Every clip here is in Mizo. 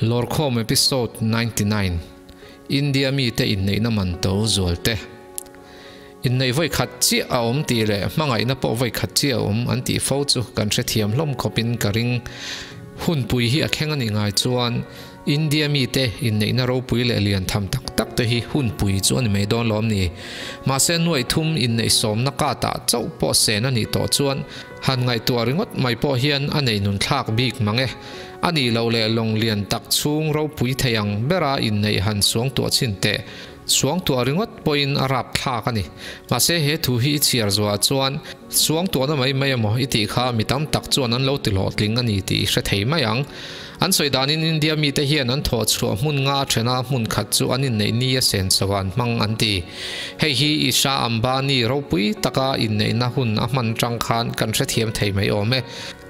Lawrkhawm Episode 99 India mite inneihna man to zual te. Inneih vawi khat chiah a awm tih leh hmangaihna pawh vawi khat chiah a awm an tih fo chu kan hrethiam hlawm khawpin ka ring. Hunpui hi a thleng a nih ngai chuan India mite inneihna ropui leh lian tham tak tak te hi hunpui chu a ni mai dawn lawm ni. Mahse nuaih thum inneih sawmna katah chauh pawh sen a nih tawh chuan han ngaihtuah ringawt mai pawh hian a nei nun thlak bik mang e. A nih loh leh lawng lian tak chhung ropui thei ang bera inneih han suangtuah chhin teh. Suangtuah ringawt pawhin a rap thlak a ni. Mahse he thu hi i chhiar zuah chuan suangtuahna mai mai emaw i tih kha mi tam tak chuan an lo ti hlawhtling a ni tih i hre thei mai ang. An sawi danin India mite hian an thawh chhuah hmun nga thena hmun khat chu an inneih ni a sen chauh an hmang an ti. Hei hi Isha Ambani ropui taka inneihna hun a hman tang khan kan hrethiam thei mai awm e.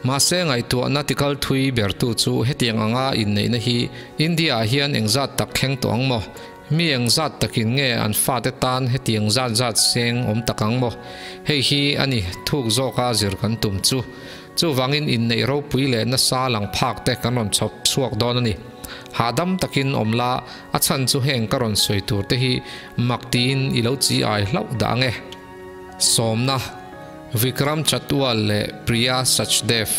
Mahse ngaihtuahna tikal thui bertu chu hetiang anga inneihna hi India-ah hian engzat tak thleng tawh ang maw? Mi engzat takin nge an fate tan hetiang zat zat seng awm tak ang maw? Hei hi a ni thuk zawka zir kan tum chu. Chuvangin inneih ropui leh nasa lang phak te kan rawn chhawp chhuak dawn a ni. Hahdam takin awm la, a chhan chu heng ka rawn sawi tur te hi mak tiin i lo chi ai hlauh dah ang e. Sawmna, Vikram Chatwal leh Priya Sachdev.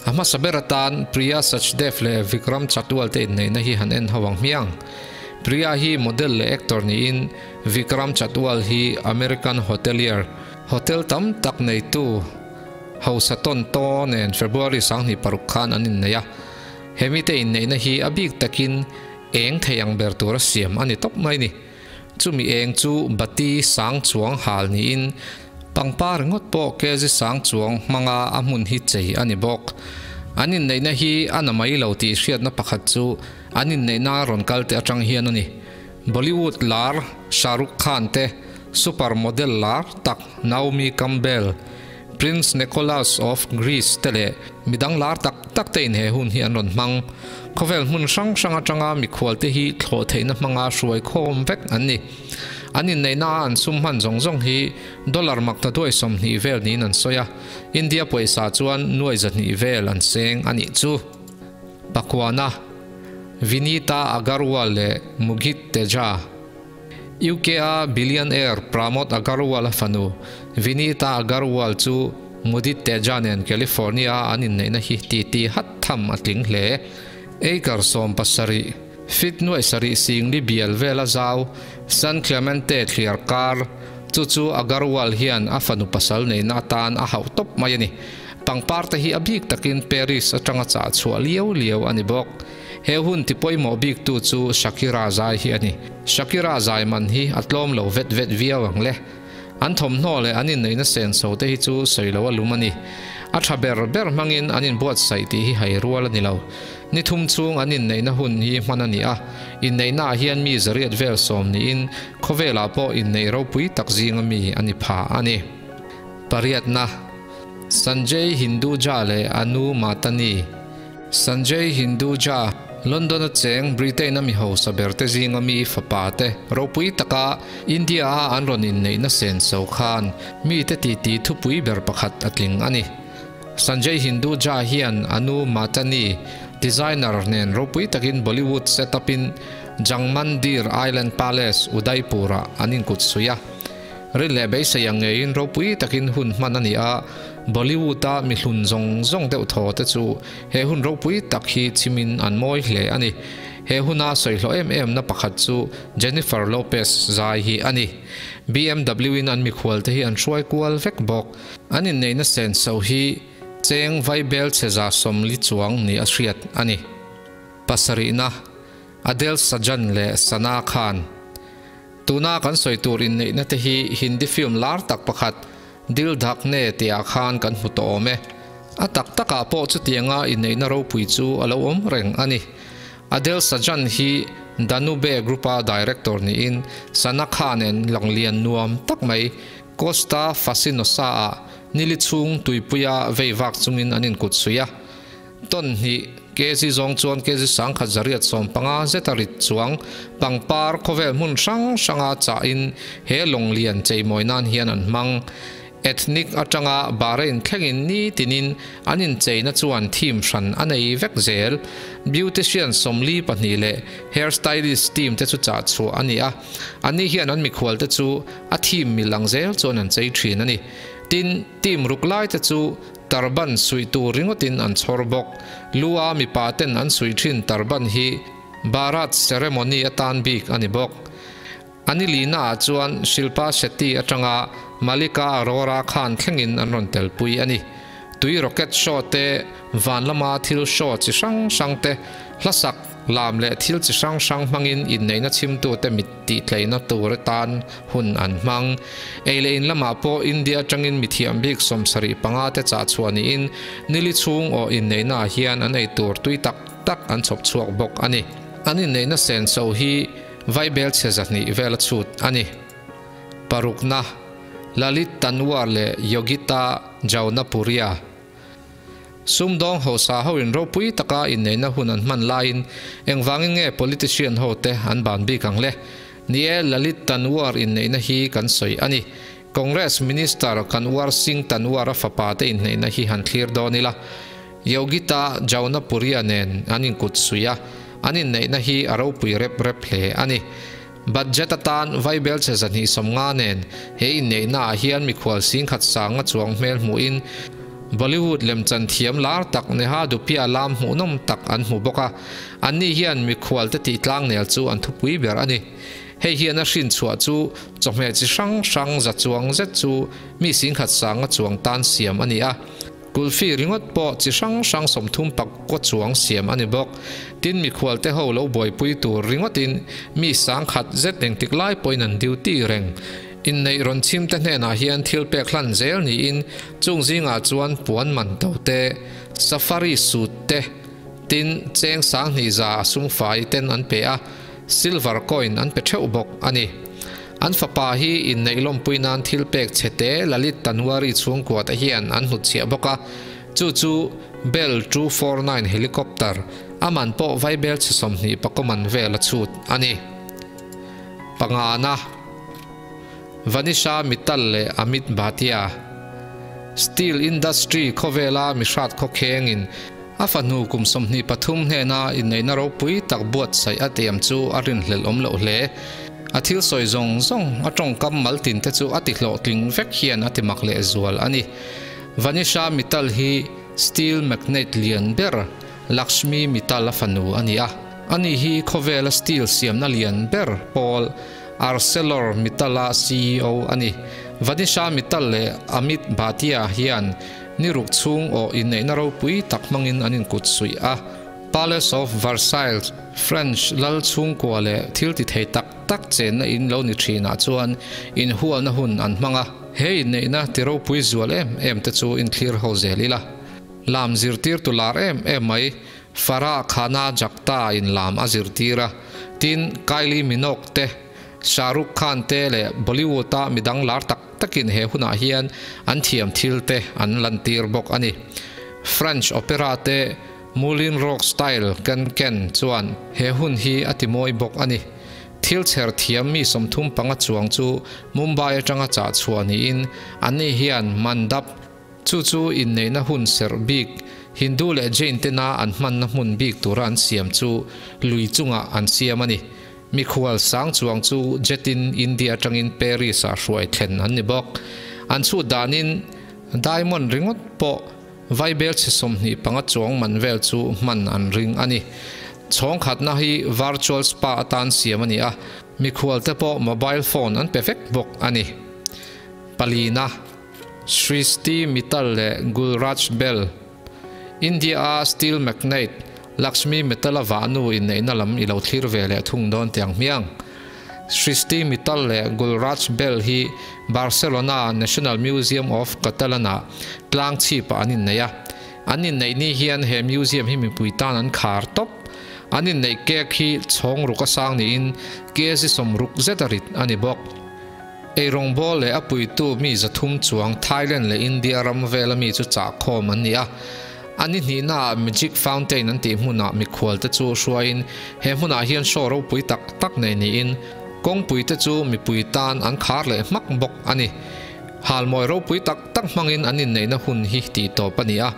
A hmasa ber atan Priya Sachdev leh Vikram Chatwal te inneihna hi han en ho ang hmiang. Priya hi model leh actor niin Vikram Chatwal hi American hotelier, hotel tam tak neitu hausa tawn taw nen February 26 khan an innei a. He mite inneihna hi a bik takin eng thei ang ber tura siam a ni tawp mai ni. Chumi eng chu bati sang chuang hal niin pangpar ringawt pawh kg sang chuang hmanga a hmun hi chei a ni bawk. An inneihna hi a na mai lo tih hriatna pakhat chu an inneihna rawn kal te atang hian a ni. Bollywood lar Shah Rukh Khan te, super model lar tak Naomi Campbell, Prince Nicholas of Greece te leh midang lar tak tak te in he hun hi an rawn hmang. Khawvel hmun hrang hrang atanga mikhual te hi thlawh theihna hmanga hruai khawm vek an ni. An inneihna a an sum hman zawng zawng hi dollar makta duai 20 vel niin an sawi a, India pawisa chuan nuai 200 vel an seng a nih chu. Pakuana, Vinita Agarwal leh Mugit Teja. UK-a billionaire Pramod Agarwal-a fanu Vinita Agarwal chu Mudit Teja nen California-a an inneihna hi titi hat tham a tling hle. Acre 17, feet nuaih sarih sing li bial vela zau San Clemente thliar kar, chu chu Agarwal hian a fanu pasal neihna atan a hauh tawp mai a ni. Pangpar te hi a bik takin Paris atanga chah chhuah liau liau a ni bawk. He hun ti pawimawh bik tu chu Shakira zai hi a ni. Shakira zai man hi a tlawm lo vet vet viau ang le. An thawmhnaw leh an inneihna senso te hi chu sawi lo a lum a ni. A tha ber ber hmangin an inbuatsaih tih hi hai rual a ni lo. Ni thum chhung an inneihna hun hi hman a ni a, inneihnaah hian mi zariat vel sawm niin khawvelah pawh inneih ropui tak zinga mi a ni pha a ni. Pariatna, Sanjay Hinduja leh Anu Matani. Sanjay Hinduja, London-a cheng Britain-a mi hausa berte zinga mi fapa te ropui taka India-a an rawn inneihna senso khan mite titi thupui ber pakhat a tling a ni. Sanjay Hinduja hian a nu Matani, designer nen ropui takin Bollywood set-up-in Jangmandir Island Palace, Udaipur-ah an inkut suih a. Rin leh beisei ang ngeiin ropui takin hun hman a ni a, Bollywood-a mi hlun zawng zawng deuh thaw te chu he hun ropui tak hi chimin an mawi hle a ni. He huna sawi hlawh em em na pakhat chu Jennifer Lopez zai hi a ni. BMW in an mikhual te hi an hruai kual vek bawk. An inneihna senso hi cheng vaibel chhe 140 chuang ni a hriat a ni. Pasarihna, Adel Sajan leh Sana Khan. Tuna kan sawi tur inneihna te hi Hindi film lar tak pakhat Dil Dhakne tihah khan kan hmu tawh awm e. A tak takah pawh chutianga inneihna ropui chu a lo awm reng a ni. Adel Sajan hi Danube Group-a director niin Sana Khan-in langlian nuam tak mai Costa Fascinosa-ah nili chhung tuipuia vei vak chungin an inkut suih a. Ton hnih, kg zawng chuan kg 1175 zeta rit chuang pangpar khawvel hmun hrang hranga chahin he lawng lian cheimawi nan hian an hmang. Ethnic atanga Bahrain thlengin nitinin an incheina chuan theme hran a nei vek zel. Beautician 42 leh hair stylist team te chu chah chhuah a ni a. Anni hian an mikhual te chu a theme mil ang zel chuan an chei thin a ni. Tin, team ruk lai te chu turban suih tur ringawtin an chhawr bawk. Lu a mipa ten an suih thin turban hi Bharat ceremony atan bik a ni bawk. A ni lina ah chuan Shilpa Shetty atanga Malika Arora khan thlengin an rawn telpui a ni. Tui rocket show te, van lama thil show chi hrang hrang te, hlasak, lam leh thil chi hrang hrang hmangin inneihna chhimtute mit tihtleihna tur atan hun an hmang. Ei leh in lamah pawh India atangin mithiam bik 75 te chah chhuah niin nili chhung aw inneihna ah hian an ei tur tui tak tak an chhawp chhuak bawk a ni. An inneihna senso hi Vaibelchhe 200 vel a chhut a ni. Parukna, Lalit Tanwar leh Yogita Jaunapuriya. Sumdawng hausa ho in ropui taka inneihna hun an hman laiin engvangin nge politician ho te an ban bik ang le? Ni e, Lalit Tanwar inneihna hi kan sawi a ni. Congress Minister Kanwar Singh Tanwar-a fapa te inneihna hi han thlir dawn ila. Yogita Jaunapuriya nen an inkut suih a, an inneihna hi a ropui rep rep hle a ni. Budget atan Vaibelchhe 250 nen he inneihna ah hian mikhual 10,000 sanga chuang hmel hmuhin Bollywood lemchan thiam lar tak Neha Dupia lam hmuhnawm tak an hmu bawk a, anni hian mikhual te tih tlangnel chu an thupui ber a ni. Hei hian a hrin chhuah chu chawhmeh chi hrang hrang za chuang zet chu mi 10,000 sanga chuang tan siam a ni a. Kulfi ringawt pawh chi hrang hrang 34 chuang siam a ni bawk. Tin, mikhual te ho lo buaipui tur ringawtin mi 1,000 zet engtik lai pawhin an duty reng. Inneih rawn chhim te hnenah hian thil pek hlan zel niin chung zingah chuan puan man to te, safari suit te, tin cheng 2,100 a sum fai ten an pe a, silver coin an pe theuh bawk a ni. An fapa hi inneih lawmpui nan thil pek chhe te Lalit Tanwari chhungkua te hian an hnutchhiah bawk a, chu chu Bell 249 helicopter, a man pawh Vaibelchhe 24 man vel a chhut a ni. Pangana, Vanisha Mittal leh Amit Bhatia. Steel industry khawvela mihrat khawkhengin a fanu kum 23 hnena inneihna ropui tak buatsaih a tiam chu a rinhlelh awm loh hle. A thil sawi zawng zawng a tawngkam maltin te chu a ti hlawhtling vek hian a ti mak leh zual a ni. Vanisha Mittal hi steel magnate lian ber Lakshmi Mittal a fanu a ni a. Ani hi khawvela steel siamna lian ber pawl Arcelor Mittal-a CEO a ni. Vanisha Mittal leh Amit Bhatia hian ni ruk chhung aw inneihna ropui tak hmangin an inkut suih a. Palace of Versailles, French lal chhungkua leh thil ti thei tak tak chenna in lo ni thinah chuan inhualna hun an hmang a. He inneihna ti ropui zual em em te chu inthlir ho zel ila. Lam zirtirtu lar em em mai Farah Khana Jagta in lam a zirtir a, tin Kylie Minogue te, Shah Rukh Khan te leh Bollywood-a midang lar tak takin he hunah hian an thiam thil te an lantir bawk a ni. French opera te Moulin Rouge style ken ken chuan he hun hi a ti mawi bawk a ni. Thil chher thiam mi 35 chuang chu Mumbai atanga chah chhuah niin anni hian mandap, Chu chu inneihna hun serh bik, Hindu leh Jain tena an hmanna hmun bik tura an siam chu lui chungah an siam a ni. Mikhual sang chuang chu jet-in India atangin Paris-ah hruai thlen an ni bawk. An chhut danin diamond ringawt pawh Vaibelchhe 25 chuang man vel chu hman an ring a ni. Chhawng khatna hi virtual spa atan siam a ni a, mikhual te pawh mobile phone an pe vek bawk a ni. Palina. Srishti Mittal leh Gulraj Bell, India-a steel magnate Lakshmi Mittal-a vahnu inneihna lam i lo thlir ve leh thung dawn tiang hmiang. Srishti Mittal leh Gulraj Bell hi Barcelona National Museum of Catalan-ah tlang chhipah an innei a. An inneih ni hian he museum hi mipui tan an khar tawp. An inneih cake hi chhawng ruk a sang niin kg 60 zet a rit a ni bawk. Eirawngbawl leh a puitu mi 300 chuang Thailand leh India ram vela mi chu chah khawm an ni a. A ni hnihnaah Magic Fountain an tih hmunah mikhualte chu hruaiin he hmunah hian show ropui tak tak nei niin kawngpuite chu mipui tan an khar leh hmak bawk a ni. Halmawi ropui tak tak hmangin an inneihna hun hi tih tawp a ni a,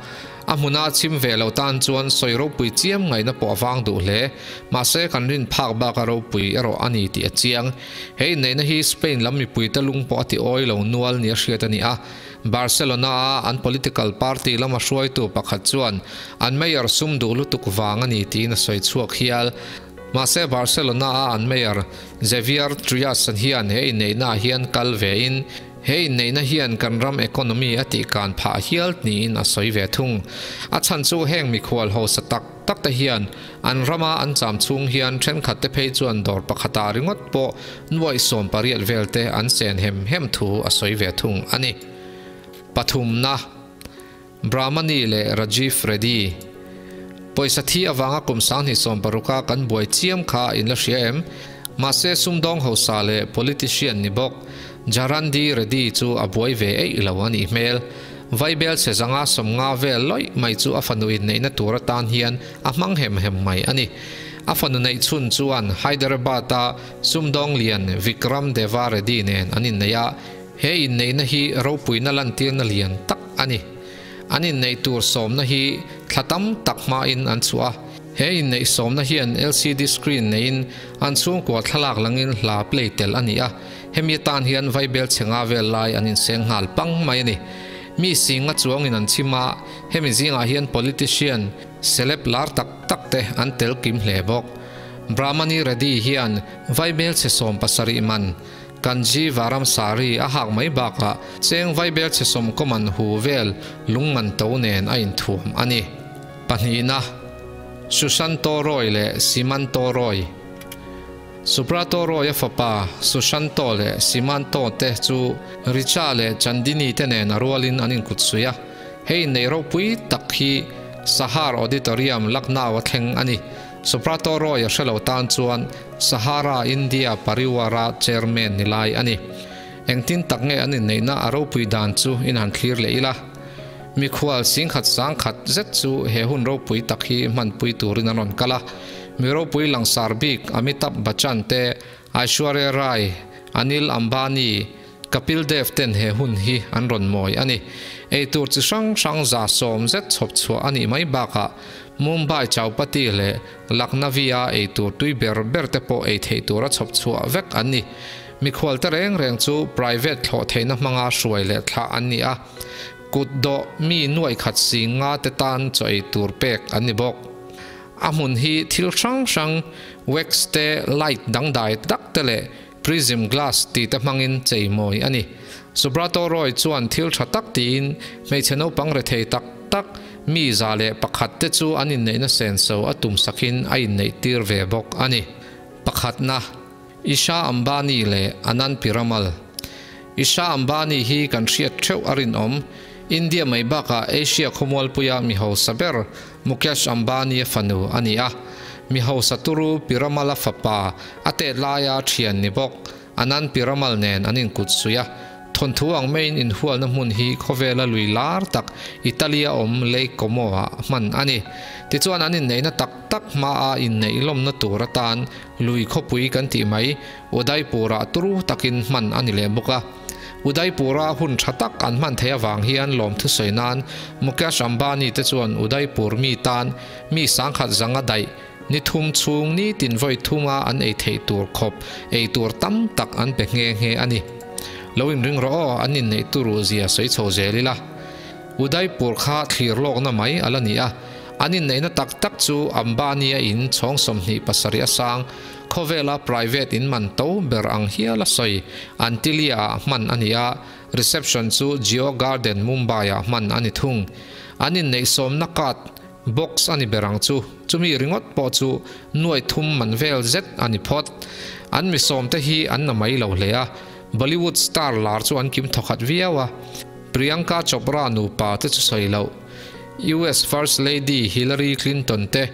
a hmuna chim ve lo tan chuan sawi ropui chiam ngaihna pawh a vang duh hle. Mahse kan rin phak baka ropui erawh a ni tih a chiang. He inneihna hi Spain lam mipuite lung pawh a ti awi lo nual nia hriat a ni a, Barcelona-a an political party lama hruaitu pakhat chuan an mayor sum duh lutuk vang a ni tiin a sawi chhuak hial. Mahse Barcelona-a an mayor Javier Trias hian he inneihnaah hian kal vein he inneihna hian kan ram economy a tihkan phah hial niin a sawi ve thung. A chhan chu heng mikhual hausa tak tak te hian an rama an cham chhung hian thenkhat te phei chuan dawr pakhatah ringawt pawh nuaih 18 vel te an chen hem hem thu a sawi ve thung a ni. Pathumna, Brahmani leh Rajiv Reddy. Pawisa thi avanga kum 2016 a kan buai chiam kha in la hria em? Mahse sumdawng hausa leh politician ni bawk Jarandi Reddy chu a buai ve eih lo a nih hmel. Vaibel chhe zanga 50 vel lawih mai chu a fanu inneihna tur atan hian a hmang hem hem mai a ni. A fanu neih chhun chuan Hyderabad-a sumdawng lian Vikram Deva Reddy nen an inneih a, he inneihna hi ropuina lantirna lian tak a ni. An inneih tur sawmna hi thla tam tak hmain an chhuah a, he inneih sawmna hian LCD screen neiin an chhungkua thlalak langin hla play tel a ni a, hemi atan hian vaibel chhe nga vel lai an inseng nghal pang mai a ni. Mi singa chuangin an chim a, hemi zingah hian politician, celeb lar tak tak te an tel kim hle bawk. Brahmani Reddy hian vaibel chhe 17 man Kanji Varam Sari a hak mai bakah cheng vaibel chhe 10 man hu vel lung man to nen a inthuam a ni. Pahnihna, Sushanto Roy leh Simanto Roy. Subrato Roy a fapa Sushanto leh Simanto te chu Richa leh Chandini te nen a rualin an inkut sui a. Hei inneih ropui tak hi Sahar Auditorium Lucknow a thleng a ni. Subrato Roy a hrelo tan chuan Sahara India Pariwara chairman ni lai a ni. Engtin tak nge an inneihna a ropui dan chu in han thlir leh ila. Mikhual singkhat sangkhat zet chu he hun ropui tak hi hmanpui turin an rawn kal a. Mi ropui langsar bik Amitabh Bachchan te, Aishwarya Rai, Anil Ambani, Kapil Dev ten he hun hi an rawn mawi a ni. Eitur chi hrang hrang 110 zet chhawp chhuah a nih mai bakah Mumbai Chowpatty leh Lucknow-a eitur tui ber ber te pawh ei theih tura chhawp chhuah vek an ni. Mikhual te reng reng chu private thlawh theihna hmanga hruai leh thlah an ni a. Kut dawh mi nuaih khat singa te tan chaw eitur pek an ni bawk. A hmun hi thil hrang hrang wax te, light dangdai tak te leh prism glass tih te hmangin chei mawi a ni. Subrato Roy chuan thil tha tak tiin hmeichhe naupang rethei tak tak mi 101 te chu an inneihna senso a tum sakin a inneih tir ve bawk a ni. Pakhatna, Isha Ambani leh Anand Piramal. Isha Ambani hi kan hriat theuh a rinawm. India mai bakah Asia khawmualpuia mi hausa ber Mukesh Ambani a fanu a ni a. Mi hausa turu Piramal a fapa a tet laia thian ni bawk Anand Piramal nen an inkut sui a. Thawnthu ang maiin inhualna hmun hi khawvela lui lar tak Italia awm Lake Como ah hman a ni. Tichuan an inneihna tak tak hmaa inneih lawmna tur atan lui khawpui kan tih mai Udaipur-ah turu takin hman a ni leh bawk a. Udaipur-a hun tha tak an hman theih avang hian lawmthu sawi nan Mukesh Ambani te chuan Udaipur mi tan mi sangkhat zanga daih ni thum chhung ni tin vawi thunga an ei theih tur khawp ei tur tam tak an pe nghe nghe a ni. Lo inring rawh aw an inneih turu zia sawi chho zel ila. Udaipur kha thlir lawkna mai a la ni a, an inneihna tak tak chu Ambani a in chhawng 27 a sang khawvela private in man to ber ang hial a sawi Antilia ah hman a ni a, reception chu Jio Garden Mumbai ah hman a ni thung. An inneih sawmna card box a ni ber ang chu, chumi ringawt pawh chu nuai thum man vel zet a ni phawt. An mi sawm te hi an na mai lo hle a, Bollywood star lar chu an kim thawkhat viau a, Priyanka Chopra nupa te chu sawi loh. US First Lady Hillary Clinton te,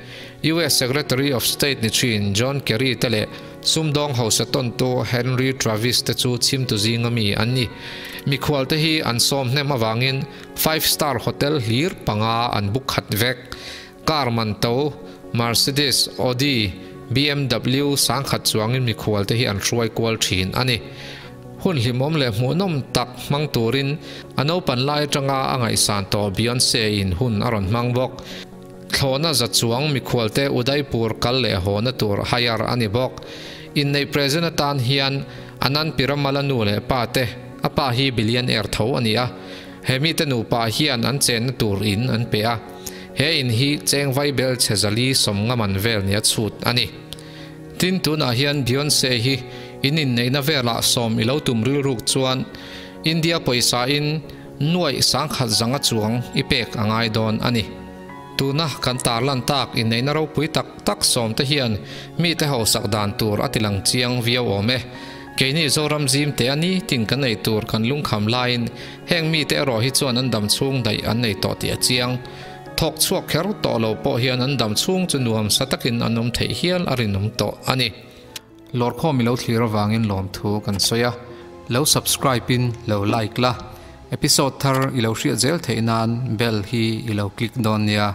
US Secretary of State ni thin John Kerry te leh sumdawng hausa tawntu Henry Travis te chu chhimtu zinga mi an ni. Mikhual te hi an sawm hnem avangin five star hotel hlir panga an book khat vek. Car man to Mercedes, Audi, BMW sangkhat chuangin mikhual te hi an hruai kual thin a ni. Hun hlimawm leh hmuhnawm tak hmang turin a naupan lai atanga a ngaihsan tawh Beyonce in hun a rawn hmang bawk. Thlawhna za chuang mikhualte Udaipur kal leh hawna tur hire a ni bawk. Inneih present atan hian Anand Piramal-a nu leh pa te, a pa hi billionaire tho a ni a, he mite nupa hian an chenna tur in an pe a. He in hi cheng vaibel chhe zali sawmnga man vel nia chhut a ni. Tin, tunah hian Beyonce hi in inneihna velah sawm i lo tum rilruk chuan India pawisa in nuaih sangkhat zanga chuang i pek a ngai dawn a ni. Tuna kan tarlan tak inneihna ropui tak tak sawmte hian mite hausak dan tur a tilang chiang viau awm e. Keini Zoram zim te a ni tin kan ei tur kan lungkham laiin heng mite erawh hi chuan an dam chhung daih an nei tawh tih a chiang. Thawk chhuak kher tawh lo pawh hian an dam chhung chu nuam sa takin an awm theih hial a rinawm tawh a ni. Lawrkhawm i lo thlir avangin lawmthu kan sawi a, lo subscribe in lo like la, episode thar i lo hriat zel theih nan bell hi i lo click dawn nia.